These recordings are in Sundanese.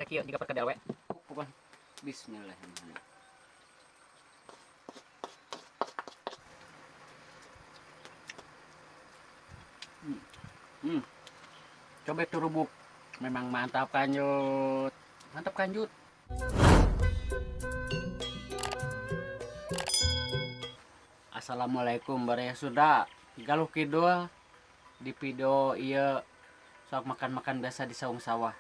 Kieu jiga perkedel we. Bukan. Bismillahirrahmanirrahim. Cobek terubuk. Memang mantap kanjut. Mantap kanjut. Assalamualaikum baraya Sunda. Galuh Kidul di video ieu sok makan-makan biasa di saung sawah.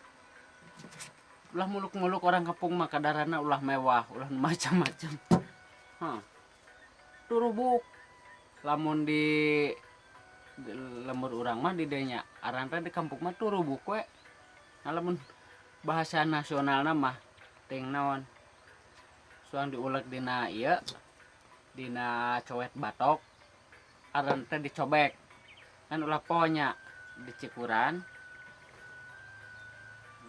Ulah muluk-muluk orang kampung mah kadarana ulah mewah, ulah macam-macam. Hah. Turubuk. Lamun di lembur urang mah di denya aran teh di kampung mah turubuk we. Nah, lamun bahasa nasionalna mah ting naon? Suang diulek dina ieu, dina cowet batok, aran teh dicobek. Kan ulah ponya dicikuran,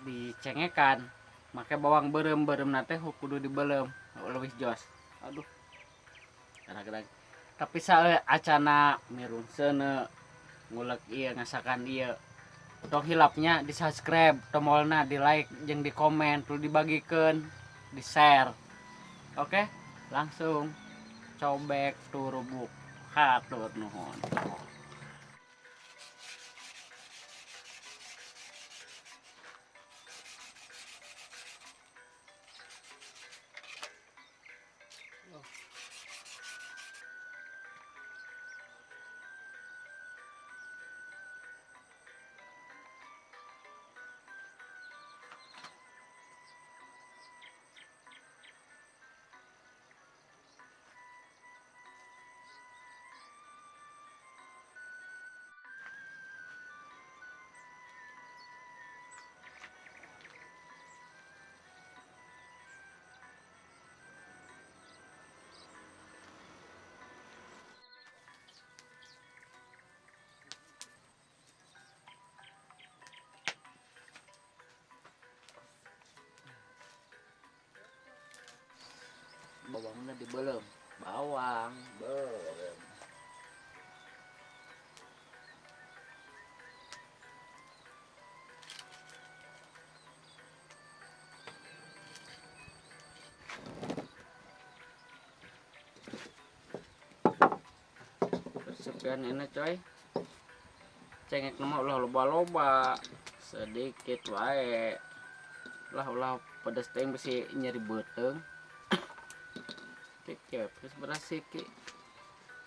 dicengekan, make bawang beureum, beureumna teh kudu dibeuleum leuwih jos. Aduh. Gara-gara tapi acana mirun seuneu ngulek ieu ngasakan ieu. Tong hilapnya di subscribe, tombolna di like jeung di komen, terus dibagikeun, di share. Oke, langsung cobek turubuk. Hatur nuhun. Bawangnya dibelem, bawang belem. Persiapan ini coy, cengek nama ulah loba-loba, sedikit wae. Ulah ulah pedes teh besi nyeri beuteung. Terus berasi ki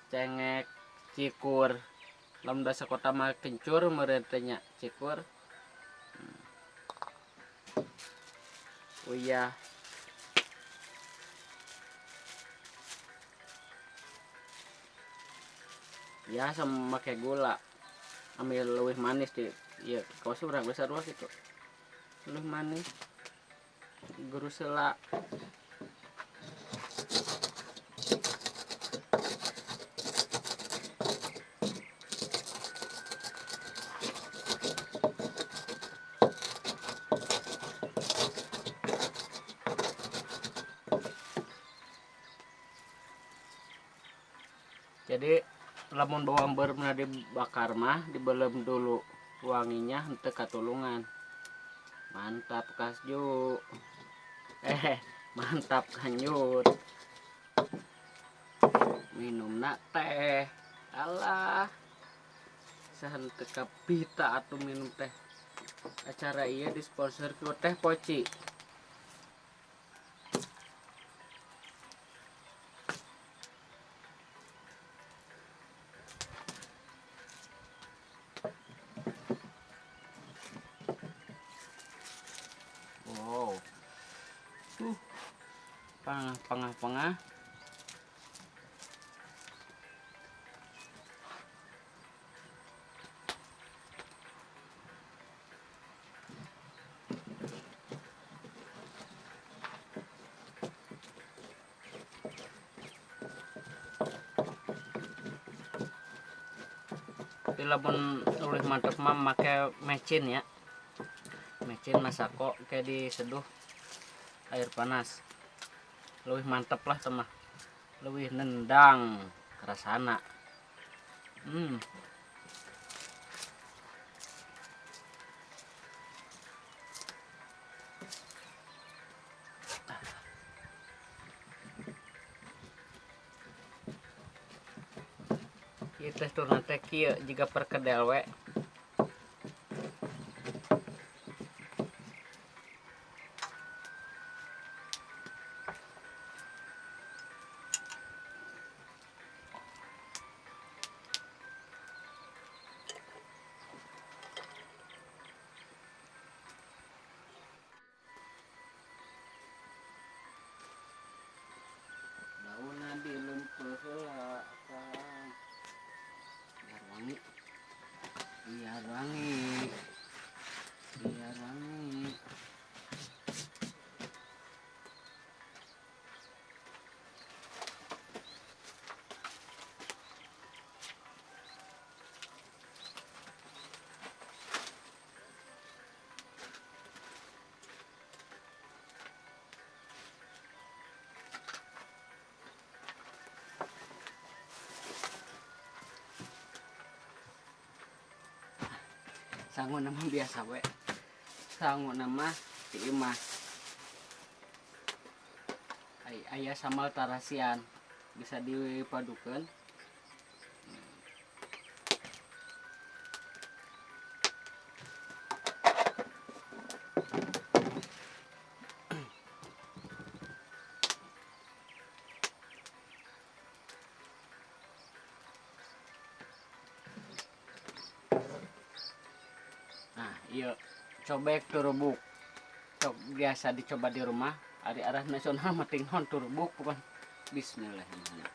cengek cikur lamun bahasa kota mah kencur meureun cikur. Uyah ya sama make gula ambil leuwih manis di ya kawas urang besar ruas itu leuwih manis guru selak. Jadi lamun bawang beureumna dibakar mah dibelem dulu wanginya henteu katulungan. Mantap kasju. Mantap kanjut. Minumna teh. Alah. Sahenteu kapita atuh minum teh. Acara ieu disponsor ku Teh Poci. Wow. Tuh. Pangah, pangah, pangah. Tapi lamun leuwih mantep mah make mecin ya. Mecin masako kayak diseduh air panas. Leuwih mantep lah sama. Leuwih nendang rasana. Ieu teksturna teh kieu jiga perkedel we. Daunna dilempeuh heula akang. Biar wangi. Biar wangi. Biar wangi. Sangu nama biasa we. Sangu nama di imah. Aya sambal tarasian bisa dipadukeun. Nah, iya cobek turbuk. Cok biasa dicoba di rumah. Ari arah nasional mah tingnon turbuk bukan. Bismillahirrahmanirrahim.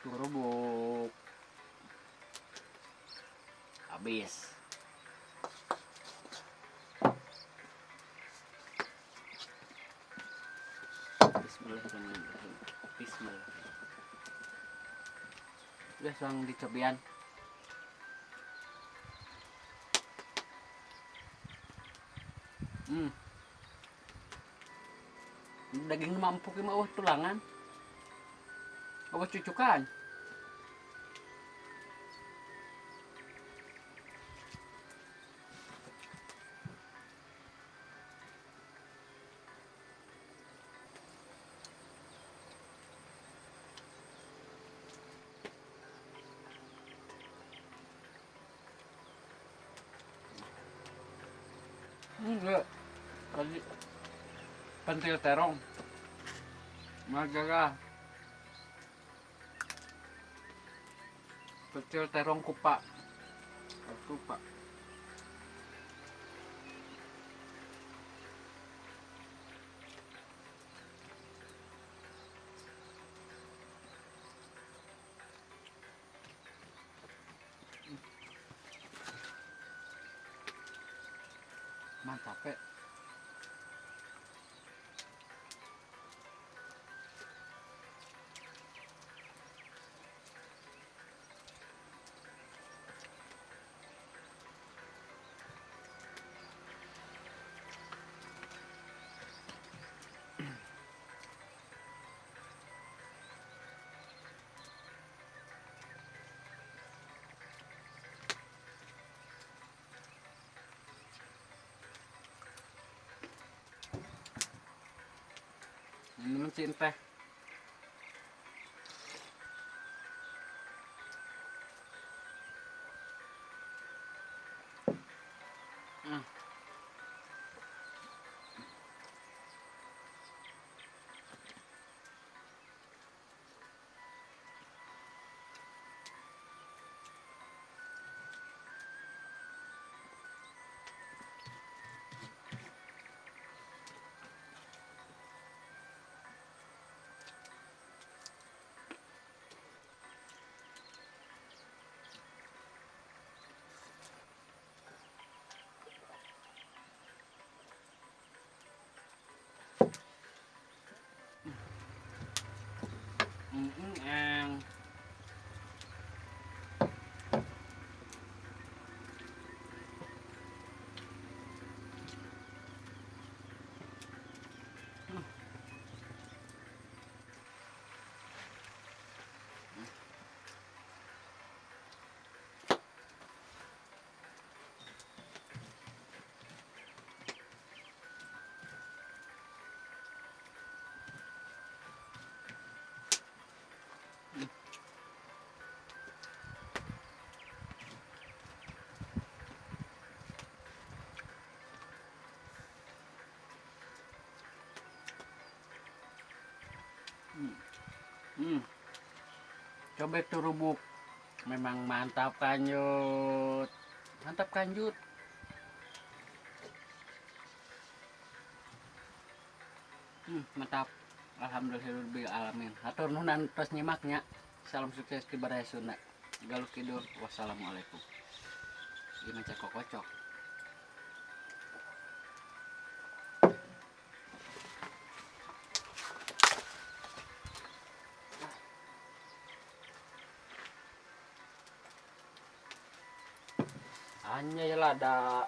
Turbuk. Habis. Bismillahirrahmanirrahim. Bismillahirrahmanirrahim. Udah langsung dicobian. Daging mah empuk mah eueuh tulangan. Eueuh cucukan. Enggak. Tadi pentil terong. Majalah. Pentil terong kupak. Kupak. Mantap ya. Minum teh. Cobek turubuk. Memang mantap kanjut. Mantap kanjut. Mantap. Alhamdulillahirabbil alamin. Hatur nuhun anu tos nyimaknya. Salam sukses di Baraya Sunda. Galuh Kidul. Wassalamualaikum. Ieu mah cekok kocok. Hanya ya lah ada